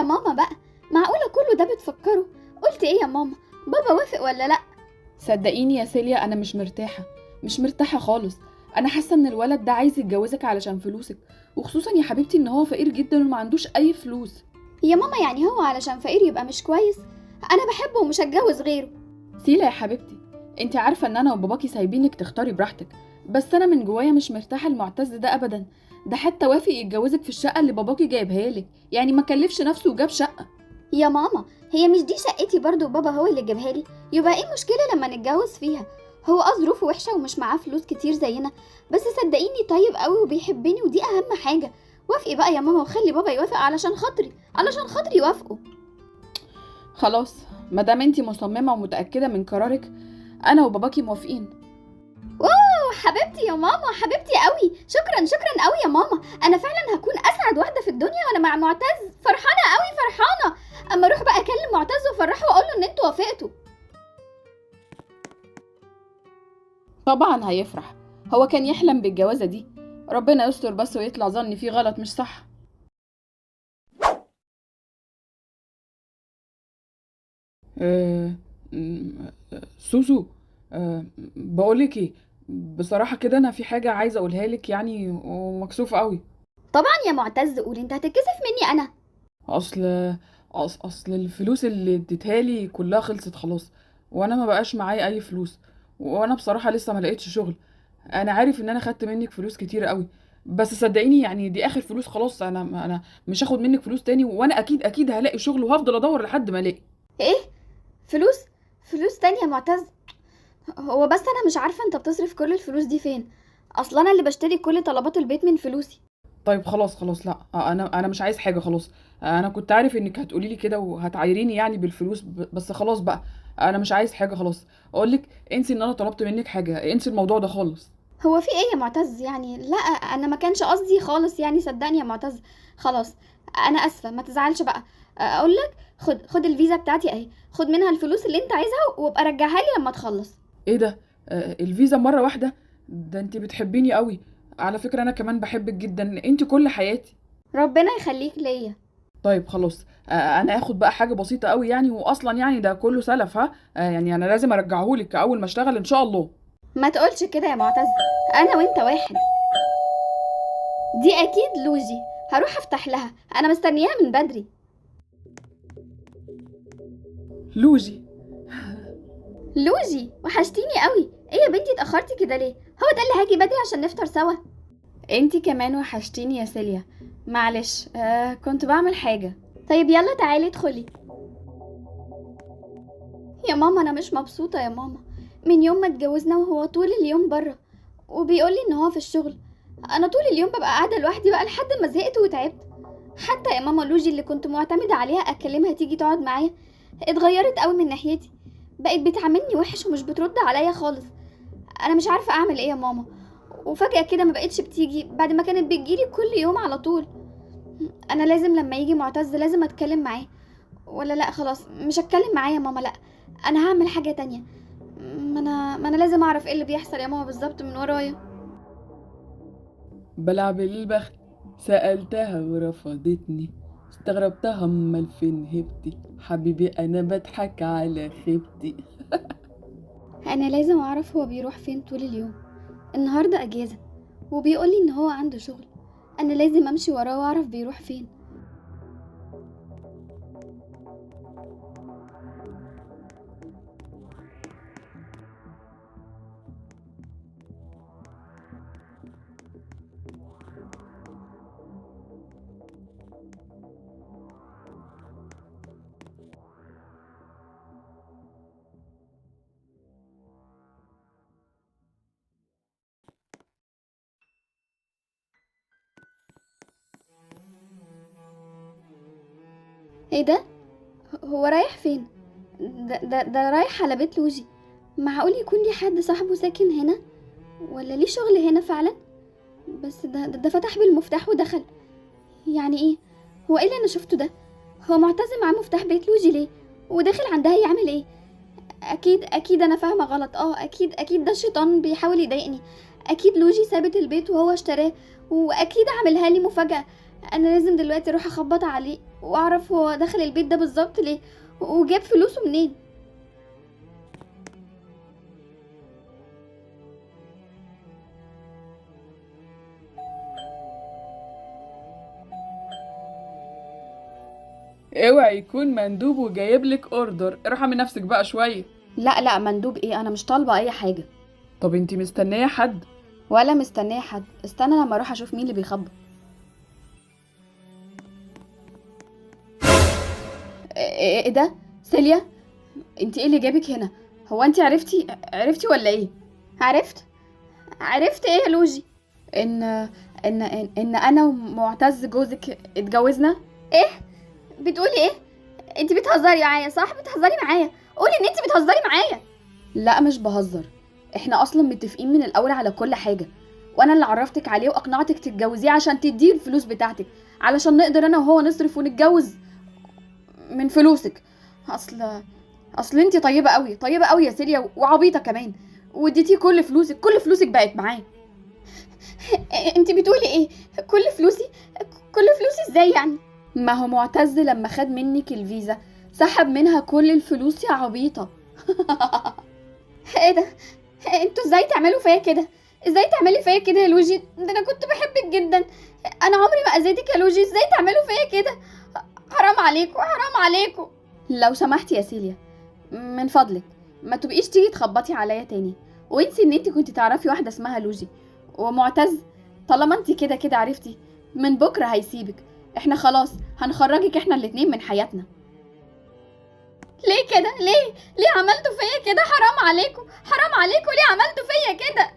يا ماما بقى، معقولة كله ده بتفكره؟ قلت ايه يا ماما؟ بابا وافق ولا لا؟ صدقيني يا سيليا انا مش مرتاحة، مش مرتاحة خالص. انا حاسه ان الولد ده عايز يتجوزك علشان فلوسك، وخصوصا يا حبيبتي ان هو فقير جدا وما عندوش اي فلوس. يا ماما يعني هو علشان فقير يبقى مش كويس؟ انا بحبه ومش هتجوز غيره. سيلا يا حبيبتي، انت عارفه ان انا وباباكي سايبينك تختاري براحتك، بس انا من جوايا مش مرتاحة لمعتز ده ابدا. ده حتى وافق يتجوزك في الشقة اللي باباكي جايبها لك، يعني ما كلفش نفسه وجاب شقه. يا ماما هي مش دي شقتي برضو وبابا هو اللي جابها لي؟ يبقى ايه المشكلة لما نتجوز فيها؟ هو ظروفه وحشة ومش معاه فلوس كتير زينا، بس صدقيني طيب قوي وبيحبني، ودي اهم حاجة. وافقي بقى يا ماما وخلي بابا يوافق علشان خاطري، علشان خاطري يوافقوا. خلاص ما دام انت مصممه ومتاكده من قرارك، انا وباباكي موافقين. wow حبيبتي يا ماما، حبيبتي قوي، شكرا شكرا قوي يا ماما. انا فعلا هكون اسعد واحدة في الدنيا وانا مع معتز، فرحانة قوي فرحانة. اما اروح بقى اكلم معتز وافرحه واقول له ان انتوا وافقتوا. طبعا هيفرح، هو كان يحلم بالجوازه دي. ربنا يستر بس ويطلع ظني فيه غلط مش صح. أه سوسو، بقولك ايه، بصراحة كده انا في حاجة عايزة اقولها لك يعني، ومكسوفة قوي. طبعا يا معتز قول، انت هتتكسف مني انا؟ اصل الفلوس اللي اديتها لي كلها خلصت خلاص، وانا ما بقاش معايا اي فلوس، وانا بصراحة لسه ما لقيتش شغل. انا عارف ان انا خدت منك فلوس كتير قوي، بس صدقيني يعني دي اخر فلوس خلاص. انا مش هاخد منك فلوس تاني، وانا اكيد هلاقي شغل وهفضل ادور لحد ما الاقي. ايه فلوس؟ فلوس تانية يا معتز؟ هو بس انا مش عارفة انت بتصرف كل الفلوس دي فين، اصلا انا اللي بشتري كل طلبات البيت من فلوسي. طيب خلاص لا، انا مش عايز حاجة خلاص. انا كنت عارف انك هتقولي لي كده وهتعايريني يعني بالفلوس، بس خلاص بقى انا مش عايز حاجة خلاص. اقول لك انسي ان انا طلبت منك حاجة، انسي الموضوع ده خالص. هو في ايه يا معتز يعني؟ لا انا ما كانش قصدي خالص يعني، صدقني يا معتز. خلاص انا اسفه، ما تزعلش بقى. اقول لك خد الفيزا بتاعتي اهي، خد منها الفلوس اللي انت عايزها وابقى رجعها لي لما تخلص. ايه ده؟ الفيزا مرة واحدة؟ ده انت بتحبيني قوي على فكرة، انا كمان بحبك جدا، انت كل حياتي. ربنا يخليك ليا. طيب خلاص، انا هاخد بقى حاجة بسيطة قوي يعني، واصلا يعني ده كله سلف، ها؟ يعني انا لازم ارجعهولك اول ما اشتغل ان شاء الله. ما تقولش كده يا معتز، انا وانت واحد. دي اكيد لوجي، هروح افتح لها، انا مستنياها من بدري. لوجي، لوجي وحشتيني قوي. ايه يا بنتي اتاخرتي كده ليه؟ هو ده اللي هاجي بدري عشان نفطر سوا. انتي كمان وحشتيني يا سيليا، معلش كنت بعمل حاجة. طيب يلا تعالي ادخلي. يا ماما انا مش مبسوطة يا ماما، من يوم ما اتجوزنا وهو طول اليوم بره وبيقولي ان هو في الشغل. انا طول اليوم ببقى قاعدة لوحدي بقى لحد ما زهقت وتعبت. حتى يا ماما لوجي اللي كنت معتمدة عليها اكلمها تيجي تقعد معايا اتغيرت قوي من ناحيتي، بقت بتعاملني وحش ومش بترد عليا خالص. انا مش عارفه اعمل ايه يا ماما. وفجاة كده ما بقتش بتيجي بعد ما كانت بتجيلي كل يوم على طول. انا لازم لما يجي معتز لازم اتكلم معاه، ولا لا خلاص مش هتكلم معاه يا ماما، لا انا هعمل حاجة تانية. ما انا لازم اعرف ايه اللي بيحصل يا ماما بالظبط من ورايا. بلعب البخت، سألتها ورفضتني، استغربتها امال فين هبتي، حبيبي انا بضحك على خيبتي. انا لازم اعرف هو بيروح فين طول اليوم. النهارده اجازه وبيقولي ان هو عنده شغل، انا لازم امشي وراه واعرف بيروح فين. ايه ده؟ هو رايح فين؟ ده رايح على بيت لوجي. معقول يكون ليه حد صاحبه ساكن هنا؟ ولا ليه شغل هنا فعلا؟ بس ده فتح بالمفتاح ودخل. يعني ايه؟ هو ايه اللي انا شفته ده؟ هو معتز معاه مفتاح بيت لوجي ليه؟ وداخل عندها يعمل ايه؟ اكيد انا فاهمه غلط. اكيد ده الشيطان بيحاول يضايقني. اكيد لوجي سابت البيت وهو اشتراه، واكيد عاملها لي مفاجاة. انا لازم دلوقتي اروح اخبط عليه واعرف هو دخل البيت ده بالظبط ليه وجاب فلوسه منين. اوعي يكون مندوب وجايب لك order، ارحمي نفسك بقى شوية. لا لا، مندوب ايه؟ انا مش طالبه اي حاجة. طب انتي مستنيه حد؟ ولا مستنيه حد، استنى لما اروح اشوف مين اللي بيخبط. ايه ده؟ سيليا، انت ايه اللي جابك هنا؟ هو انت عرفتي ولا ايه؟ عرفت؟ عرفت ايه يا لوجي؟ ان ان ان, إن انا ومعتز جوزك اتجوزنا. ايه بتقولي ايه؟ انت بتهزري معايا صح؟ بتهزري معايا؟ قولي ان انت بتهزري معايا. لا مش بهزر، احنا اصلا متفقين من الاول على كل حاجة، وانا اللي عرفتك عليه واقنعتك تتجوزيه عشان تديه الفلوس بتاعتك، علشان نقدر انا وهو نصرف ونتجوز من فلوسك. اصل انت طيبة قوي، طيبة قوي يا سيليا، وعبيطه كمان، واديتيه كل فلوسك، كل فلوسك بقت معاه. انت بتقولي ايه؟ كل فلوسي؟ كل فلوسي ازاي يعني؟ ما هو معتز لما خد منك الفيزا سحب منها كل الفلوس يا عبيطه. ايه ده؟ انتوا ازاي تعملوا فيا كده؟ ازاي تعملي فيا كده يا لوجي؟ ده انا كنت بحبك جدا، انا عمري ما اذيتك يا لوجي، ازاي تعملوا فيا كده؟ حرام عليكم، حرام عليكم. لو سمحتي يا سيليا، من فضلك ما تبقيش تيجي تخبطي عليا تاني، وانسي ان انت كنت تعرفي واحدة اسمها لوجي. ومعتز طالما انت كده كده عرفتي، من بكره هيسيبك، احنا خلاص هنخرجك احنا الاتنين من حياتنا. ليه كده؟ ليه؟ ليه عملتوا فيا كده؟ حرام عليكم، حرام عليكم، ليه عملتوا فيا كده؟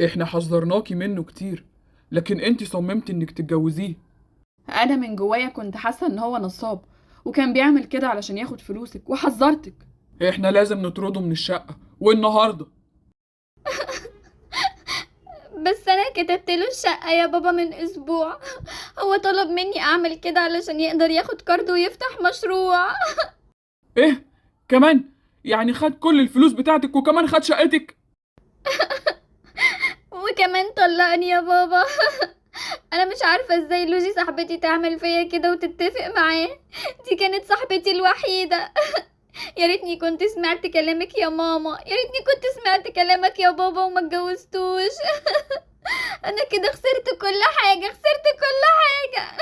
احنا حذرناكي منه كتير، لكن انتي صممتي انك تتجوزيه. انا من جوايا كنت حاسه ان هو نصاب وكان بيعمل كده علشان ياخد فلوسك، وحذرتك. احنا لازم نطرده من الشقة والنهارده. بس انا كتبت له الشقة يا بابا من اسبوع، هو طلب مني اعمل كده علشان يقدر ياخد كارد ويفتح مشروع. ايه كمان؟ يعني خد كل الفلوس بتاعتك وكمان خد شقتك؟ وكمان طلقني يا بابا. انا مش عارفه ازاي لوجي صاحبتي تعمل فيا كده وتتفق معاه، دي كانت صاحبتي الوحيدة. يا ريتني كنت سمعت كلامك يا ماما، يا ريتني كنت سمعت كلامك يا بابا وما اتجوزتوش. انا كده خسرت كل حاجة، خسرت كل حاجة.